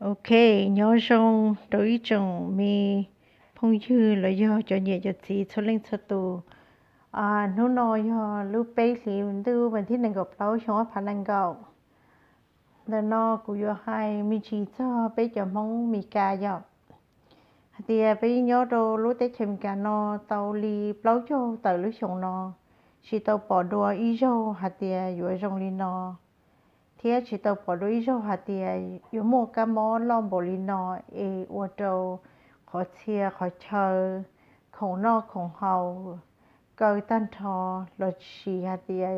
Ok, nyob zoo rau ib tsoom me phooj ywg los yog cov niam cov txiv txhua leej txhua tus. Hnub no yog lub peb hlis ntuj vas thib nees nkaum plaub xyoo ob phav nees nkaum. Ntawm no kuv yuav hais me ntsis txog peb cov Hmoob Mes Kas yom. Hais tias peb nyob rau lub teb chaws Mes Kas no tau li plaub caug tawm lub xyoo no, tsis tau pom dua ib zaug hais tias yuav zoo li no, thiab tsis tau pom dua ib zaug hais tias yuav muaj kab mob loj npaum li no es ua rau qhov txhia qhov chaw, khoom noj khoom haus kaw tag nrho los sis hais tias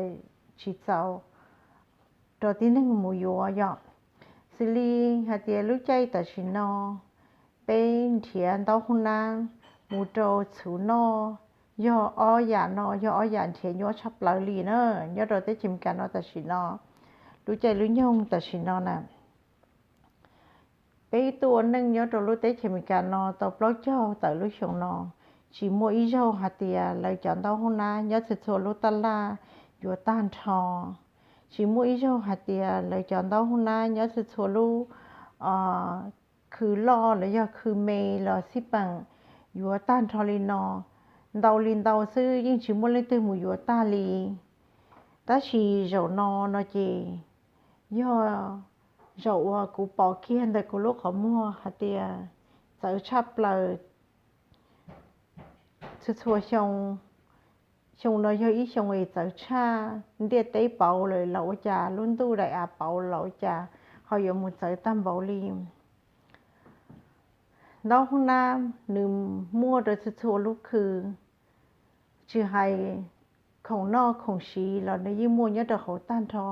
tsis txaus rau tib neeg mus yuav yom. Xws li hais tias lub caij tam sim no peb nrhiav ntaub hub nab mus rau txhuv noj, yog ob yam no yog ob yam nrhiav nyuaj tshaj plaws li na, nyob rau teb chaws Mes Kas no tam sim no, lub caij lub nyoog tam sim no na. Peb tuaj ua neej nyob rau lub teb chaws Mes Kas no tau plaub caug tawm lub xyoo no, tsis muaj ib zaug hais tias lawv cov ntaub hub nab nyob txhua txhua lub taj laj yuav tag nrho. Tsis muaj ib zaug hais tias lawv cov ntaub hub nab nyob txhua txhua lub khw loj los yog khw me los xij peem yuav tag nrho li no. Ntau li ntau xwb yeej tsis muaj leej twg mus yuav tag li. Tab sis zaum no no ces yog zaum uas kuv pom kiag ntawm kuv lub qhov muag hais tias txawv tshaj plaws txhua txhua xyoo. Xyoo no yog ib xyoo es txawv tshaj, ntiaj teb pauv lawm los ua cas, lub ntuj daim av pauv los ua cas ho yuav mus txawv tag npaum li. Ntaub hub nab nws muaj rau txhua txhua lub khw, tsis hais khoom noj khoom siv los nws yeej muaj nyob rau hauv tag nrho.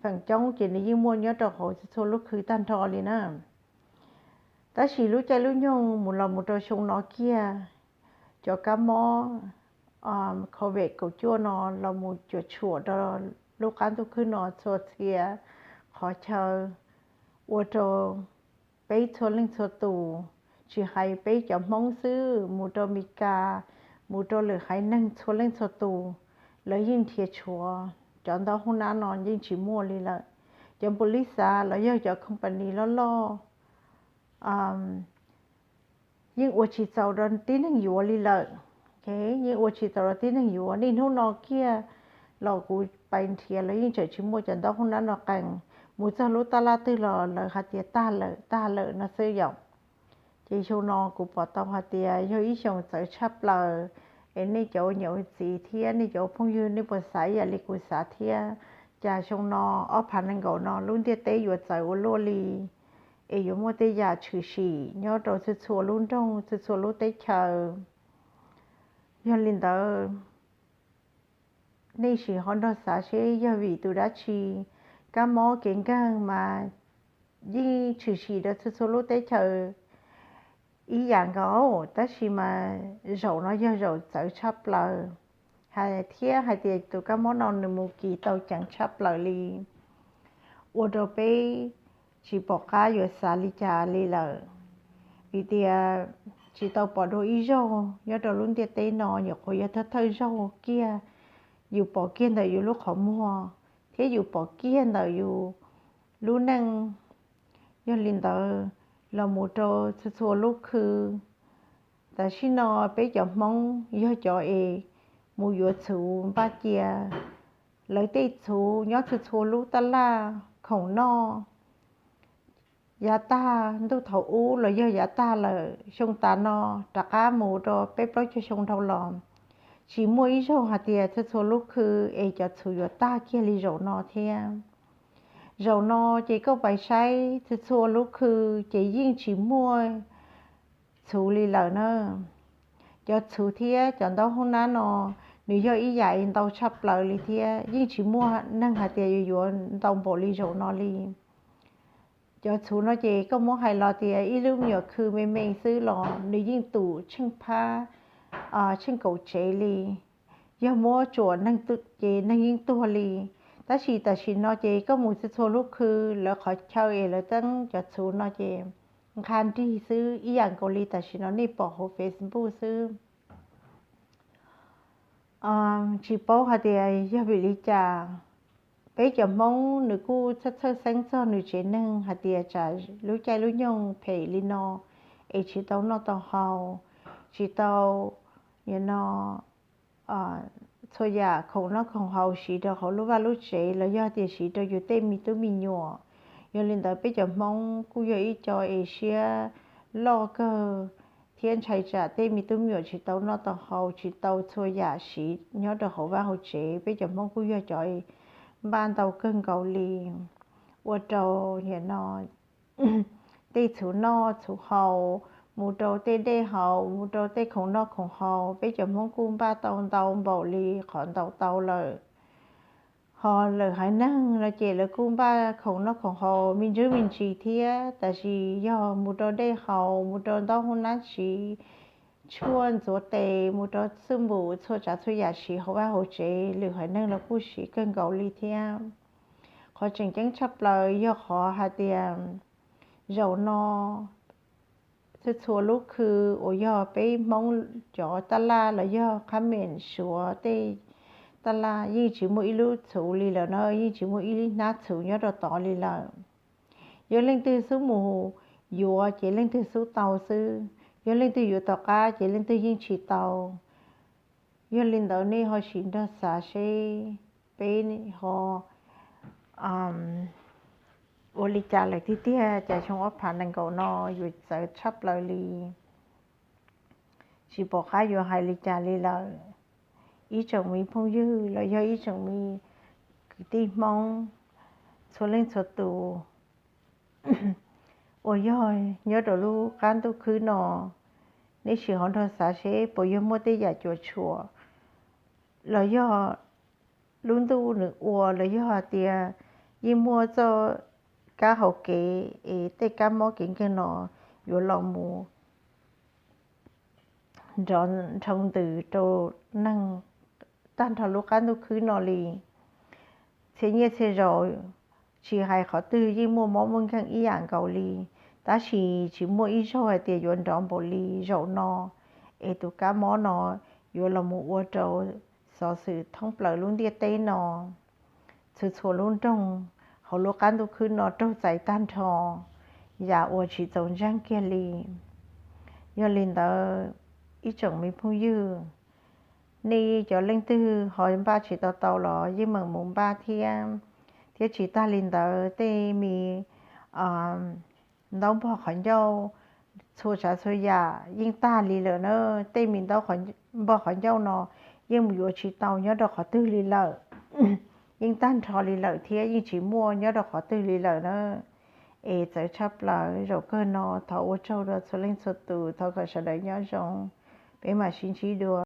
Feem coob ces nws yeej muaj nyob rau hauv txhua txhua lub khw tag nrho li na. Tab sis lub caij lub nyoog mus los mus rau xyoo no kiag, cov kab mob COVID kaum cuaj no los mus cuam tshuam rau lub qab ntuj khwb no txhua txhia qhov chaw, ua rau peb txhua leej txhua tus, tsis hais peb cov Hmoob xwb, mus rau Mes Kas, mus rau lwm haiv neeg txhua leej txhua tus, lawv yeej nrhiav tshuav cov ntaub hub nab no yeej tsis muaj li lawm. Cov npus lis xav los yog cov company loj loj yeej ua tsis txaus rau tib neeg yuav li lawm. Yeej ua tsis txaus rau tib neeg yuav. Niaj hnub no kiag los kuv pais nrhiav los yeej tseem tsis muaj cov ntaub hub nab no qees. Mus txog lub taj laj twg los lawv hais tias tag lawm, tag lawm no xwb yom. Ces xyoo no kuv pom tau hais tias yog ib xyoo txawv tshaj plaws, es nej cov ua niam ua txiv thiab nej cov ua phooj ywg nej puas xav ib yam li kuv xav thiab? Cas xyoo no ob phav nees nkaum no lub ntiaj teb yuav txawv ua luaj li, es yuav muaj tej yam tshwm sim nyob rau txhua txhua lub nroog txhua txhua lub teb chaws. Yog li ntawd, nej sim ho nrog xav seb yog vim tus dab tsi. Kab mob kev nkeeg mas yeej tshwm sim rau txhua txhua lub teb chaws ib yam nkaus, tab sis mas zaum no yog zaum txawv tshaj plaws, hais thiab hais tias tus kab mob no nws mus kis tau ceev tshaj plaws li, ua rau peb tsis pom qab yuav xav li cas li lawm. Vim tias tsis tau pom dua ib zaug nyob rau lub ntiaj teb no, nyuam qhuav yog thawj thawj zaug kiag yus pom kiag ntawm yus lub qhov muag thiab yus pom kiag ntawm yus lub neej. Yog li ntawd, los mus rau txhua txhua lub khw, tam sim no peb cov Hmoob yog cov es mus yuav txhuv npaj cia. Lawv tej txhuv nyob txhua txhua lub taj laj, khoom noj yav tag ntuj thaum ub los yog yav tag lawm, xyoo tas no rov qab mus rau peb plaub caug xyoo dhau los, tsis muaj ib zaug hais tias txhua txhua lub khw es cov txhuv yuav tag kiag li zaum no thiab. Zaum no ces koj pais saib txhua txhua lub khw ces yeej tsis muaj txhuv li lawm na. Cov txhuv thiab cov ntaub hoob nab no, nws yog ib yam ntau tshaj plaws li thiab yeej tsis muaj neeg hais tias yuav yuav ntau npaum li zaum no li. Cov txhuv no ces koj muab hais los tias ib lub me nyuam khw me me xwb los nws yeej tum tsheej phab, tsheej kaum tsev li. Yog muab tsuam neeg ces neeg yeej tuag li. Tab sis tam sim no ces koj mus txhua txhua lub khw, lawv qhov chaw es lawv teeb cov txhuv no ces nqha nrig xwb, ib yam nkaus li tam sim no nej pom hauv Facebook xwb. Tsis paub hais tias yog vim li cas, Peb cov Hmoob nws kuj txhawj txhawj xeeb txog nws tsev neeg hais tias tsam lub caij lub nyoog phem li no es tsis tau noj tau haus, tsis tau nim no txhua yam khoom noj khoom haus siv rau hauv lub vaj lub tsev los yog tias siv rau yus tej me tub me nyuam. Yog li ntawd peb cov Hmoob kuj yog ib co es siab loj kawg thiab ntshai tsam tej me tub me nyuam tsis tau noj tau haus, tsis tau txhua yam siv nyob rau hauv vaj hauv tsev. Peb cov Hmoob kuj yog cov npaj ntau kawg nkaus li, ua rau nim no tej txhuv noj txhuv haus, mus rau tej dej haus, mus rau tej khoom noj khoom haus, peb cov Hmoob kuj npaj tau ntau npaum li qhov ntau tau lawm. Ho lawm haiv neeg no ces lawv kuj npaj khoom noj khoom haus me ntsis me ntsis thiab, tab sis yog mus rau dej haus, mus rau ntaub hoob nab siv, tshuaj ntxuav tes, mus rau xwb npum txhua tsav txhua yam siv hauv vaj hauv tsev, lwm haiv neeg los kuj siv kawg nkaus li thiab. Qhov tseem ceeb tshaj plaws yog qhov hais tias zaum no txhua txhua lub khw uas yog peb Hmoob cov taj laj los yog qhab meem Suav tej taj laj yeej tsis muaj ib lub txhuv li lawm na, yeej tsis muaj ib hnab txhuv nyob rau tod li lawm. Yog leej twg xub mus yuav ces leej twg xub tau xwb, yog leej twg yuav tom qab ces leej twg yeej tsis tau. Yog li ntawd nej ho sim nrog xav seb peb ho ua li cas lawm tiag tiag, cas xyoo ob phav nees nkaum no yuav txawv tshaj plaws li, tsis pom qab yuav hais li cas li lawm. Ib tsoom me phooj ywg los yog ib tsoom me kwv tij Hmoob txhua leej txhua tus uas yog nyob rau lub qab ntuj khwb no, nej sim ho nrog xav seb puas yog muaj tej yam cuam tshuam los yog lub ntuj nws ua los yog hais tias yeej muaj txoj kab hauv kev es tej kab mob kev nkeeg no yuav los mus nrov nrhoo ntws rau neeg tag nrho lub qab ntuj khwb no li. Txhia nyiaj txhia zaus, tsis hais qhov twg yeej muaj mob muaj nkeeg ib yam nkaus li, tab sis tsis muaj ib zaug hais tias yuav nrov npaum li zaum no, es tus kab mob no yuav los mus ua rau xov xwm thoob plaws lub ntiaj teb no, txhua txhua lub nroog hauv lub qab ntuj khwb no raug txais tag nrho, yam uas tsis txaus ntseeg kiag li. Yog li ntawd, ib tsoom me phooj ywg, nej cov leej twg ho npaj tsis tau tau los yeej meem mus npaj thiab. Thiab tsis tag li ntawd, tej me ntaub npog qhov ncauj, txhua tsav txhua yam yeej tag li lawm na. Tej me ntaub npog qhov ncauj no yeej mus yuav tsis tau nyob rau qhov twg li lawm, yeej tag nrho li lawm thiab yeej tsis muaj nyob rau qhov twg li lawm na. Es txawv tshaj plaws zaum kawg no, thov ua tsaug rau txhua leej txhua tus, thov kom sawv daws nyob zoo, peb mam sib ntsib dua.